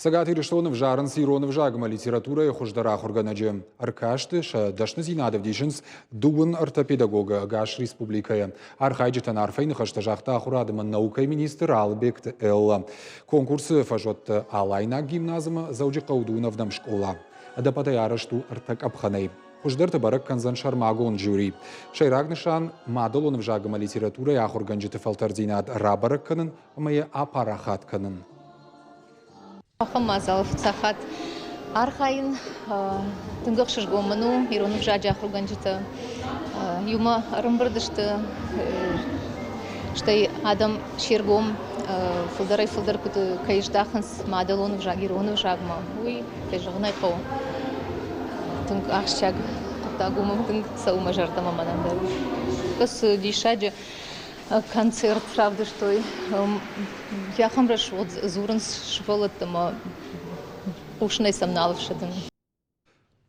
Цӕгат Ирыстоны ӕвзарынц ирон ӕвзагмӕ литературӕйы хуыздӕр ахуыргӕнӕджы. Ӕркасты сӕ дӕсныдзинад ӕвдисынц 33 педагогы ӕгас республикӕйы. Архайджытӕн арфӕйы ныхӕстӕ загъта ахуырад ӕмӕ наукӕйы министр Алыбегты Элла. Конкурсы фӕзуӕтты Алайнаг гимназмӕ Дзӕуджыхъӕуы дыууын скъола. Ӕдӕппӕтӕй арӕзт у ӕртӕ къӕпхӕнӕй. Хуыздӕрты бӕрӕг кӕндзӕн сӕрмагонд жюри. Сӕйраг нысан – мадӕлон ӕвзаг ӕмӕ литературӕйы ахуыргӕнджыты фӕлтӕрдзинад рабӕрӕг кӕнын ӕмӕ йӕ апарахат кӕнын. Ахӕм мадзалы фыццаг хатт архайын. Тынг ӕхсызгон мын у, ирон ӕвзаджы ахуыргӕнджытӕ иумӕ ӕрӕмбырд сты, стӕй адӕм се ргом фылдӕрӕй-фылдӕр куыд кӕй здахынц мадӕлон ӕвзаг ирон ӕвзагмӕ, уый, кӕй зӕгъын ӕй хъӕуы, тынг ахсджиаг хъуыддаг у, тынг цӕуы мӕ зӕрдӕмӕ мӕнӕн дӕр. Цы диссаджы концерт равдыстой. Ахӕм рӕсугъд дзурынц сывӕллӕттӕ ӕмӕ хъусынӕй сӕм нал ӕфсӕдын.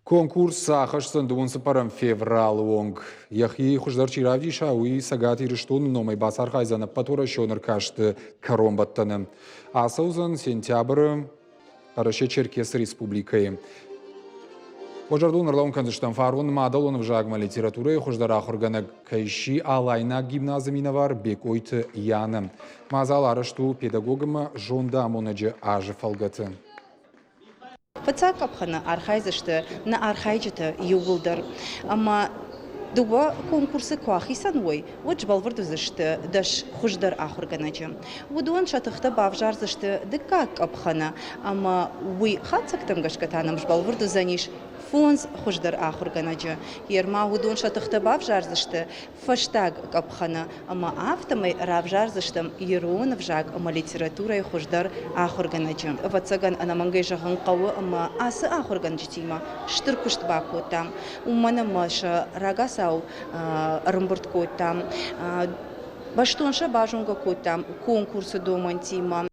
Конкурс ахӕсдзӕн 24 февралы онг. Йӕхи хуыздӕр чи равдиса, уый Цӕгат Ирыстоны номӕй бацархайдзӕн ӕппӕтуӕрӕсеон ӕркасты кӕронбӕттӕны. Ацӕудзӕн сентябры Хъӕрӕсе-Черкесы республикӕйы. Уӕ зӕрдыл ӕрлӕууын кӕндзыстӕм фарон мадӕлон ӕвзагмӕ литературӕйы хуыздӕр ахуыргӕнӕг кӕй сси Алайнаг гимназы минӕвар Бекъойты Янӕ. Мадзал арӕзт у педагог ӕмӕ зондамонӕджы азы фӕлгӕты. Фыццаг къӕпхӕны архайдзысты нӕ архайджытӕ иууылдӕр. Ӕмӕ дыууӕ конкурсы куы ахицӕн уой, уӕд сбӕлвырд уыдзысты 10 хуыздӕр ахуыргӕнӕджы. Уыдон сӕ тыхтӕ бавзардзысты дыккаг къӕпхӕны ӕмӕ уый хатдзӕгтӕм гӕсгӕ та нӕм сбӕлвырд уыдзӕнис фондз хуыздӕр ахуыргӕнӕджы. Ерма уыдон сӕ тыхтӕ бавзардзысты фӕстаг къӕпхӕны ӕмӕ афтӕмӕй равзардзыстӕм ирон ӕвзаг ӕмӕ литературӕйы хуыздӕр ахуыргӕнӕджы. Ӕвӕццӕгӕн, ӕнӕмӕнгӕй зӕгъын хъӕуы ӕмӕ ацы ахуыргӕнджытимӕ стыр куыст бакодтам, уымӕн ӕмӕ сӕ рагацау ӕрӕмбырд кодтам. Бӕстон сӕ базонгӕ кодтам конкурсы домӕнтимӕ.